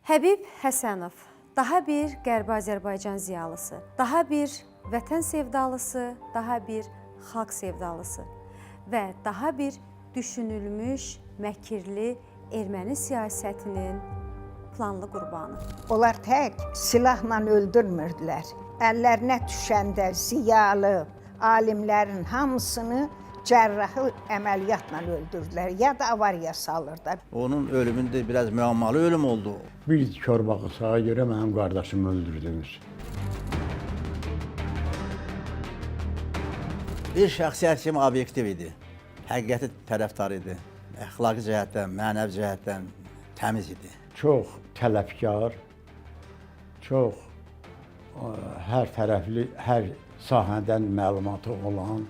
Həbib Həsənov daha bir Qərbi Azərbaycan ziyalısı, daha bir vətən sevdalısı, daha bir xalq sevdalısı və daha bir düşünülmüş, məkirli erməni siyasətinin planlı qurbanı. Onlar tək silahla öldürmürdülər. Əllərinə düşəndə ziyalı, alimlərin hamısını cərrahi əməliyyatla öldürdülər ya da avariya salırdılar. Onun ölümündə biraz müəmmalı ölüm oldu. Bir kör bağırsağa görə mənim qardaşımı öldürdünüz. Bir şəxsiyyət kimi obyektiv idi. Həqiqəti tərəfdarı idi. Əxlaqi cəhətdən, mənəvi cəhətdən təmiz idi. Çox tələbkar, çox hər tərəfli, hər sahədən məlumatı olan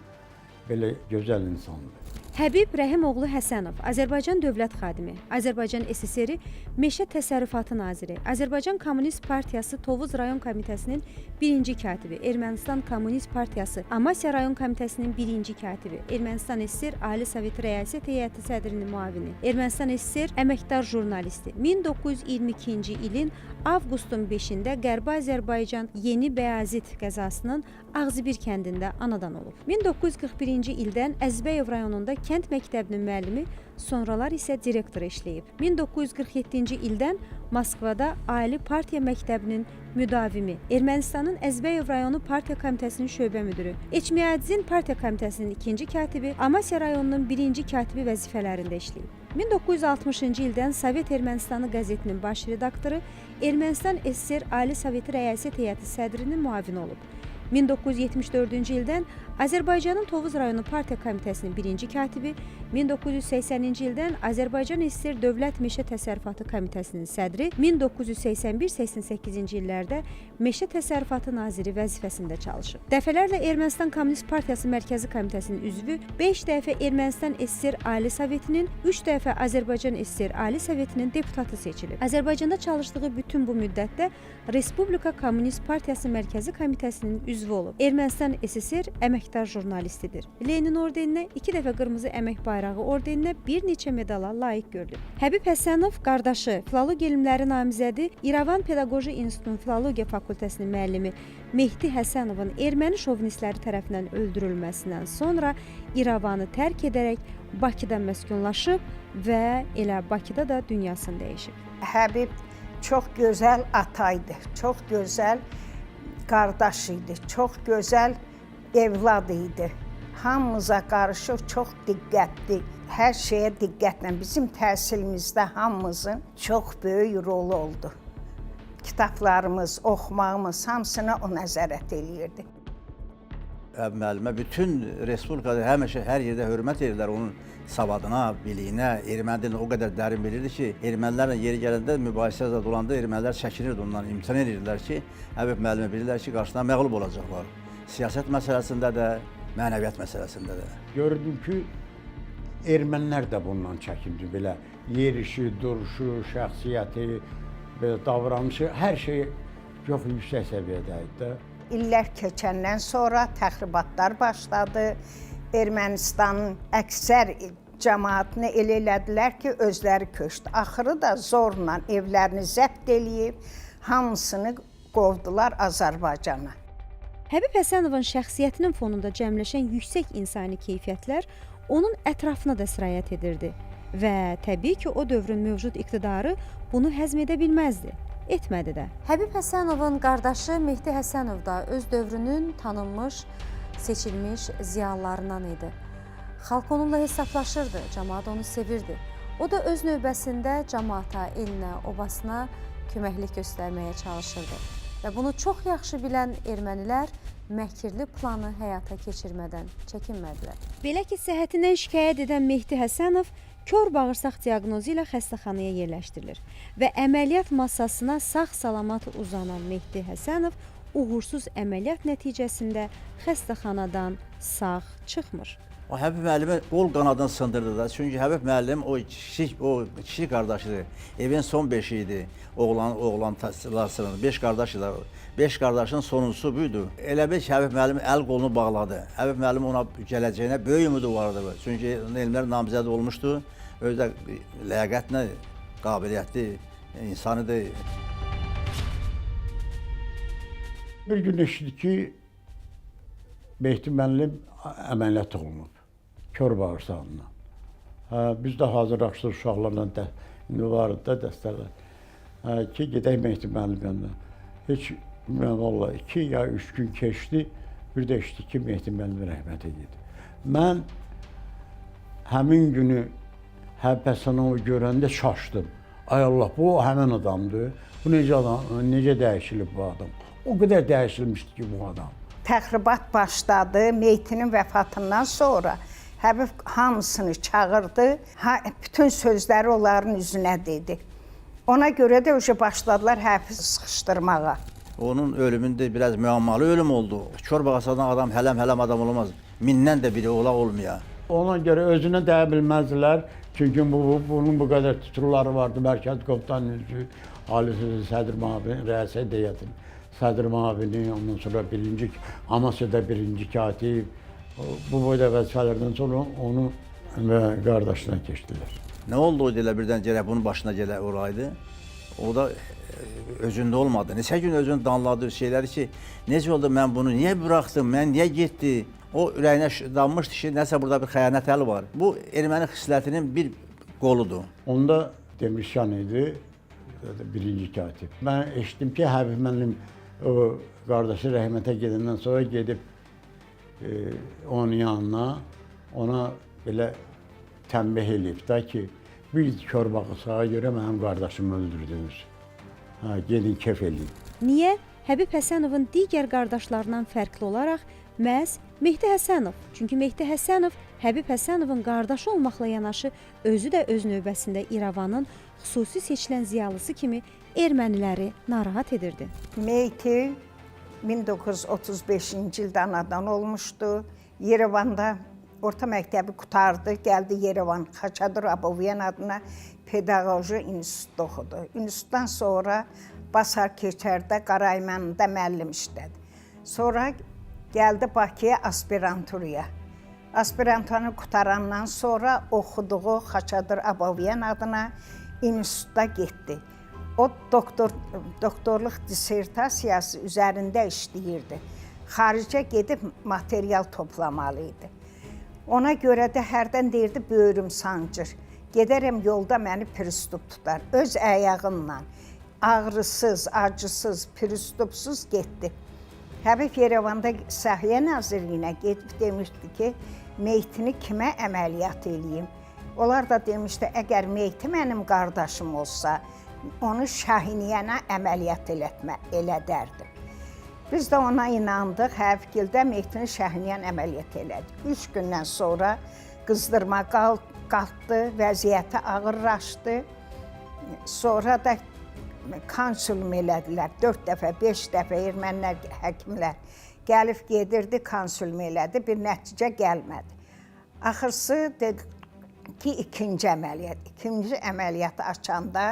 belə gözəl insandır. Həbib Rəhimoğlu Həsənov, Azərbaycan dövlət xadimi, Azərbaycan SSR Meşə Təsərrüfatı naziri, Azərbaycan Kommunist Partiyası Tovuz rayon komitəsinin birinci katibi, Ermənistan Kommunist Partiyası Amasya rayon komitəsinin birinci katibi, Ermənistan SSR Ali Soveti Rəyasət Heyəti sədrinin müavini, Ermənistan SSR əməkdar jurnalisti. 1922-ci ilin avqustun 5-də Qərbi Azərbaycan Yeni Bəyazit qəzasının Ağzıbir kəndində anadan olub. 1941-ci ildən Əzizbəyov rayonunda kənd məktəbinin müəllimi, sonralar isə direktoru işləyib. 1947-ci ildən Moskvada Ali Partiya Məktəbinin müdavimi, Ermənistanın Əzizbəyov rayonu Partiya Komitəsinin şöbə müdiri, Eçmiadzin Partiya Komitəsinin ikinci katibi, Amasya rayonunun birinci katibi vəzifələrində işləyib. 1960-cı ildən Sovet Ermənistanı qəzetinin baş redaktoru, Ermənistan SSR Ali Soveti Rəyasət Heyəti sədrinin müavini olub. 1974-cü ildən Azərbaycanın Tovuz rayonu Partiya Komitəsinin birinci katibi, 1980-ci ildən Azərbaycan SSR Dövlət Meşə Təsərrüfatı Komitəsinin sədri, 1981-88-ci illərdə Meşə Təsərrüfatı naziri vəzifəsində çalışıb. Dəfələrlə Ermənistan Kommunist Partiyası Mərkəzi Komitəsinin üzvü, 5 dəfə Ermənistan SSR Ali Sovetinin, 3 dəfə Azərbaycan SSR Ali Sovetinin deputatı seçilib. Azərbaycanda çalışdığı bütün bu müddətdə Respublika Kommunist Partiyası Mərkəzi Komitəsinin üzvü olub. Ermənistan SSR əməkdar jurnalistidir. Lenin ordeninə, 2 dəfə Qırmızı Əmək Bayrağı ordeninə, bir neçə medala layiq görülüb. Həbib Həsənov qardaşı, filologiya elmləri namizədi, İrəvan Pedaqoji İnstitutunun filologiya fakültəsinin müəllimi Mehdi Həsənovun erməni şovinistləri tərəfindən öldürülməsindən sonra İrəvanı tərk edərək Bakıda məskunlaşıb və elə Bakıda da dünyasını dəyişib. Həbib çox gözəl ata idi, çox gözəl qardaş idi, çox gözəl evlad idi. Hamımıza qarışıq, çox diqqətli, hər şeyə diqqətlə. Bizim təhsilimizdə hamımızın çox böyük rolu oldu. Kitablarımız, oxumağımız hamısına o nəzarət eləyirdi. Həbib müəllimə bütün respublikada həmişə hər yerdə hörmət edirlər onun savadına, biliyinə, erməni dilini o qədər dərin bilirdi ki, ermənilərlə yeri gələndə mübahisə zad olanda ermənilər çəkinirdi ondan, imtina edirdilər ki, Həbib müəllimi bilirlər ki, qarşısına məğlub olacaqlar. Siyasət məsələsində də, mənəviyyat məsələsində də. Gördüm ki, ermənilər də bundan çəkindi belə yerişi, duruşu, şəxsiyyəti, belə davranışı, hər şey çox yüksək səviyyədə idi də. İllər keçəndən sonra təxribatlar başladı. Ermənistanın əksər cəmaatını elə elədilər ki, özləri köçdü. Axırı da zorla evlərini zəbt eləyib, hamısını qovdular Azərbaycana. Həbib Həsənovun şəxsiyyətinin fonunda cəmləşən yüksək insani keyfiyyətlər onun ətrafına da sirayət edirdi və təbii ki, o dövrün mövcud iqtidarı bunu həzm edə bilməzdi. Etmədi də. Həbib Həsənovun qardaşı Mehdi Həsənov da öz dövrünün tanınmış, seçilmiş ziyalılarından idi. Xalq onunla hesablaşırdı, cəmaət onu sevirdi. O da öz növbəsində cəmaata, elinə, obasına köməklik göstərməyə çalışırdı. Və bunu çox yaxşı bilən ermənilər məkirli planı həyata keçirmədən çəkinmədilər. Belə ki, səhhətindən şikayət edən Mehdi Həsənov kör bağırsaq diaqnozu ilə xəstəxanaya yerləşdirilir və əməliyyat masasına sağ-salamat uzanan Mehdi Həsənov uğursuz əməliyyat nəticəsində xəstəxanadan sağ çıxmır. O Həbib müəllimi qol qanadını sındırdı da. Çünki Həbib müəllim o kiçik qardaşıdır. Evin son beşi idi. Oğlan sırasında 5 qardaş idi. 5 qardaşın sonuncusu buydu. Elə bil ki, Həbib müəllim əl qolunu bağladı. Həbib müəllim ona gələcəyinə böyük ümidi vardı. Çünki elmlər namizədi olmuşdu. Özü də ləyaqətlə, qabiliyyətli, insanıdır. Bir gün eşitdik ki, Mehdi müəllim əməliyyat olunub kör bağırsağından. Hə, biz də hazırlaşdıq uşaqlarla da, indi var da dəstələr. Hə, ki gedək Mehdi müəllim yanına. Heç mən vallahi 2 ya 3 gün keçdi, bir də eşitdik ki, Mehdi müəllim rəhmətə getdi. Mən həmin günü Həbib Həsənovu görəndə şaşdım. Ay Allah, bu həmin adamdır. Bu necə adam, necə dəyişilib bu adam? O qədər dəyişilmişdi ki, bu adam. Təxribat başladı. Meytinin vəfatından sonra Həbib hamısını çağırdı. Ha, bütün sözləri onların üzünə dedi. Ona görə də öje başladılar Həbibi sıxışdırmağa. Onun ölümündə biraz müəmmalı ölüm oldu. Kör bağırsaqdan adam hələm-hələm adam olmaz. Mindən də biri ola olmaya. Ona görə özünə dəyə bilməzdilər. Çünki bunun bu qədər titulları vardı. Mərkəz Komutan üzvü, Ali Sədr müavini, rəis heyətinin sədr müavini, ondan sonra birinci, Amasyada birinci katib. Bu boyda vəzifələrdən sonra onu və qardaşına keçdilər. Nə oldu o elə birdən gərək bunun başına gələ oraydı. O da özündə olmadı. Neçə gün özünü danladı şeyləri ki, necə oldu mən bunu niyə buraxdım, mən niyə getdi? O ürəyinə dammışdı ki, nəsə burada bir xəyanət əli var. Bu erməni xislətinin bir qoludur. Onda Demirşan idi, birinci katib. Mən eşitdim ki, Həbib müəllim o qardaşı rəhmətə gedəndən sonra gedib onun yanına, ona belə tənbih eləyib də ki, bir kör bağırsağa görə mənim qardaşımı öldürdünüz. Hə, gedin kef eləyin. Niyə Həbib Həsənovun digər qardaşlarından fərqli olaraq məhz Mehdi Həsənov? Çünki Mehdi Həsənov Həbib Həsənovun qardaşı olmaqla yanaşı özü də öz növbəsində İrəvanın xüsusi seçilən ziyalısı kimi erməniləri narahat edirdi. Meyti 1935-ci ildə anadan olmuşdu. Yerevanda orta məktəbi qurtardı, gəldi Yerevan Xaçadur Abovyan adına pedaqoji institutda oxudu. İnstitutdan sonra Basar Keçərdə, Qaraymanında müəllim işlədi. Sonra gəldi Bakıya aspiranturaya. Aspiranturanı qurtarandan sonra oxuduğu Xaçadur Abovyan adına institutda getdi. O doktorluq dissertasiyası üzərində işləyirdi. Xaricə gedib material toplamalı idi. Ona görə də hərdən deyirdi, böyrüm sancır. Gedərəm yolda məni pristup tutar. Öz ayağınla, ağrısız, acısız, pristupsuz getdi. Həbib Yerevanda Səhiyyə Nazirliyinə gedib demişdi ki, meytini kimə əməliyyat eləyim? Onlar da demişdi, əgər meyti mənim qardaşım olsa, onu Şahiniyənə əməliyyat elədərdim. Biz də ona inandıq, Həbibgildə meytini Şahiniyən əməliyyat elədik. 3 gündən sonra qızdırma qalxdı, vəziyyəti ağırlaşdı. Sonra da konsulum elədilər. 4 dəfə, 5 dəfə ermənilər, həkimlər gəlib gedirdi, konsulum elədi. Bir nəticə gəlmədi. Axırsı dedi ki, ikinci əməliyyat. İkinci əməliyyatı açanda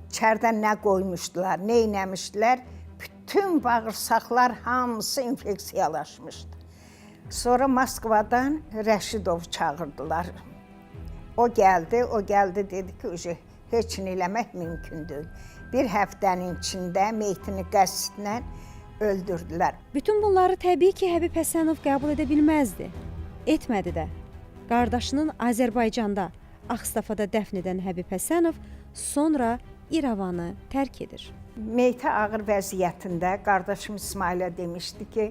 içərdən nə qoymuşdular, nə eləmişdilər, bütün bağırsaqlar hamısı infeksiyalaşmışdı. Sonra Moskvadan Rəşidov çağırdılar. O gəldi, dedi ki, heç nə eləmək mümkün deyil. Bir həftənin içində meytini qəsdlə öldürdülər. Bütün bunları təbii ki, Həbib Həsənov qəbul edə bilməzdi. Etmədi də. Qardaşının Azərbaycanda, Ağstafada dəfn edən Həbib Həsənov sonra İrəvanı tərk edir. Meyti ağır vəziyyətində qardaşım İsmailə demişdi ki,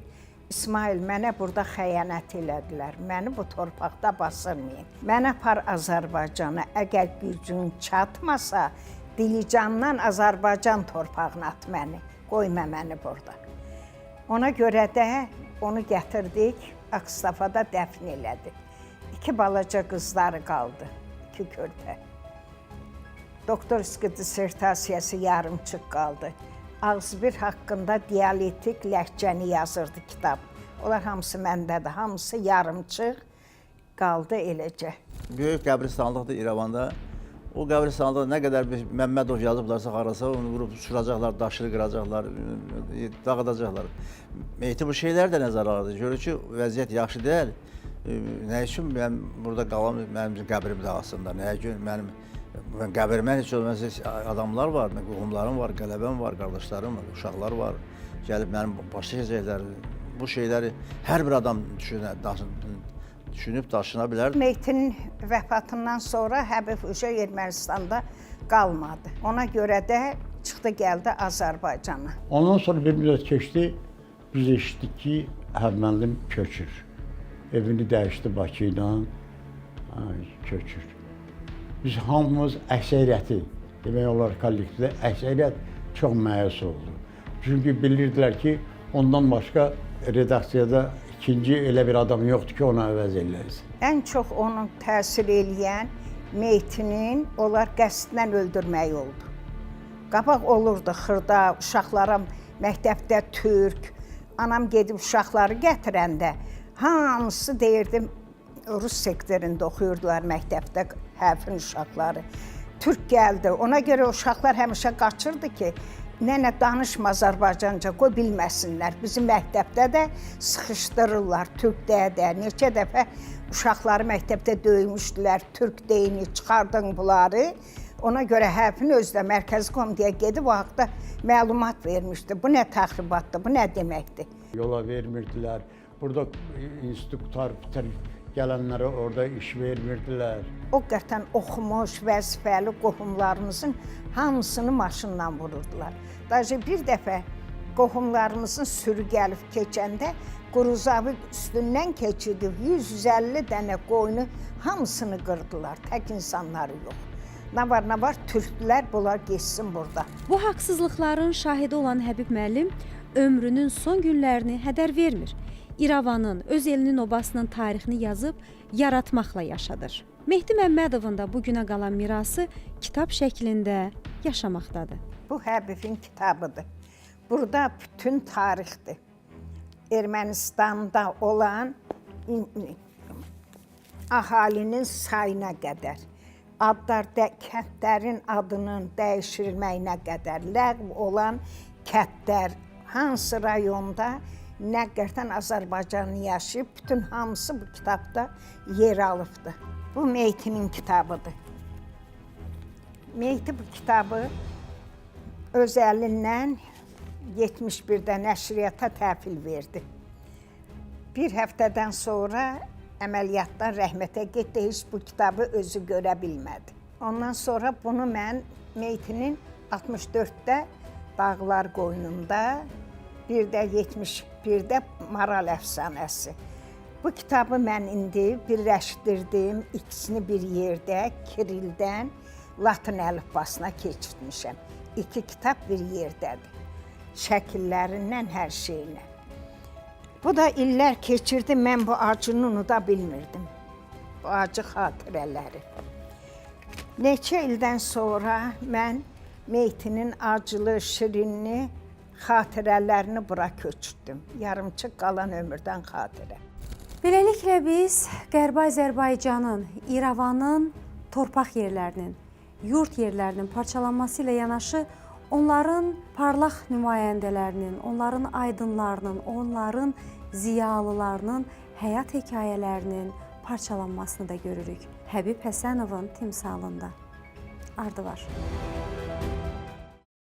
İsmail, mənə burada xəyanət elədilər, məni bu torpaqda basırmayın. Mənə apar Azərbaycana, əgər gücün çatmasa, Dilicandan Azərbaycan torpağına at məni, qoyma məni burada. Ona görə də onu gətirdik, Ağstafada dəfn elədik. 2 balaca qızları qaldı, 2 körpə. Doktorski dissertasiyası yarımçıq qaldı. Ağzbir haqqında dialektik ləhcəni yazırdı kitab. Onlar hamısı məndədir, hamısı yarımçıq qaldı eləcə. Böyük qəbristanlıqdır İrəvanda. O qəbristanlıqda nə qədər bir Məmmədov yazıblarsa, harasa onu vurub uçuracaqlar, daşını qıracaqlar, dağıdacaqlar. Mehdi bu şeylər də nəzərə alırdı. Görür ki, vəziyyət yaxşı deyil. Nə üçün mən burada qalam, mənim qəbrim dağılsınlar? Nəyə görə mənim mən qəbrimə heç olmasa adamlar var, qohumlarım var, qələbəm var, qardaşlarım var, uşaqlar var. Gəlib mənim başa keçəcəklər. Bu şeyləri hər bir adam düşünüb daşına bilər. Mehdinin vəfatından sonra Həbib Uca Ermənistanda qalmadı. Ona görə də çıxdı gəldi Azərbaycana. Ondan sonra bir müddət keçdi, biz eşitdik ki, Həbib müəllim köçür. Evini dəyişdi Bakı ilə, köçür. Biz hamımız əksəriyyəti, demək olar kollektivdə əksəriyyət çox məyus oldu. Çünki bilirdilər ki, ondan başqa redaksiyada ikinci elə bir adam yoxdur ki, ona əvəz eləsin. Ən çox onun təsir eləyən Mehdinin onlar qəsdən öldürməyi oldu. Qabaq olurdu xırda uşaqlara məktəbdə türk, anam gedib uşaqları gətirəndə hamısı deyirdi rus sektorunda oxuyurdular məktəbdə Həbibin uşaqları. Türk gəldi. Ona görə uşaqlar həmişə qaçırdı ki, nənə danışma Azərbaycanca, qoy bilməsinlər. Bizi məktəbdə də sıxışdırırlar, türk deyə də. Neçə dəfə uşaqları məktəbdə döymüşdülər, türk deyini çıxardın bunları. Ona görə Həbibin özü də Mərkəzi Komitəyə gedib o haqda məlumat vermişdi. Bu nə təxribatdır, bu nə deməkdir? Yola vermirdilər. Burada institut qurtarıb bitirib gələnlərə orada iş vermirdilər. O qətən oxumuş, vəzifəli qohumlarımızın hamısını maşınla vururdular. Daje bir dəfə qohumlarımızın sürü gəlib keçəndə Quruzavı üstündən keçirdi. 150 dənə qoyunu hamısını qırdılar. Tək insanları yox. Nə var, nə var, türklər bunlar getsin burada. Bu haqsızlıqların şahidi olan Həbib müəllim ömrünün son günlərini hədər vermir. İrəvanın, öz elinin obasının tarixini yazıb yaratmaqla yaşadır. Mehdi Məmmədovun da bu günə qalan mirası kitab şəklində yaşamaqdadır. Bu Həbibin kitabıdır. Burada bütün tarixdir. Ermənistanda olan əhalinin sayına qədər, adlar də, kəndlərin adının dəyişilməyinə qədər, ləğv olan kəndlər hansı rayonda nə qədərdən Azərbaycanlı yaşayıb, bütün hamısı bu kitabda yer alıbdır. Bu Mehdinin kitabıdır. Mehdi bu kitabı öz əlindən 71-də nəşriyyata təhvil verdi. Bir həftədən sonra əməliyyatdan rəhmətə getdi, heç bu kitabı özü görə bilmədi. Ondan sonra bunu mən Mehdinin 64-də Dağlar qoynunda, bir də 71-də Maral əfsanəsi. Bu kitabı mən indi birləşdirdim, ikisini bir yerdə Kirildən Latın əlifbasına keçirtmişəm. İki kitab bir yerdədir. Şəkillərindən, hər şeyinə. Bu da illər keçirdi, mən bu acını unuda bilmirdim. Bu acı xatirələri. Neçə ildən sonra mən Mehdinin acılı, şirinli xatirələrini bura köçürdüm. Yarımçıq qalan ömürdən xatirə. Beləliklə biz Qərbi Azərbaycanın, İrəvanın torpaq yerlərinin, yurt yerlərinin parçalanması ilə yanaşı onların parlaq nümayəndələrinin, onların aydınlarının, onların ziyalılarının həyat hekayələrinin parçalanmasını da görürük. Həbib Həsənovun timsalında. Ardı var.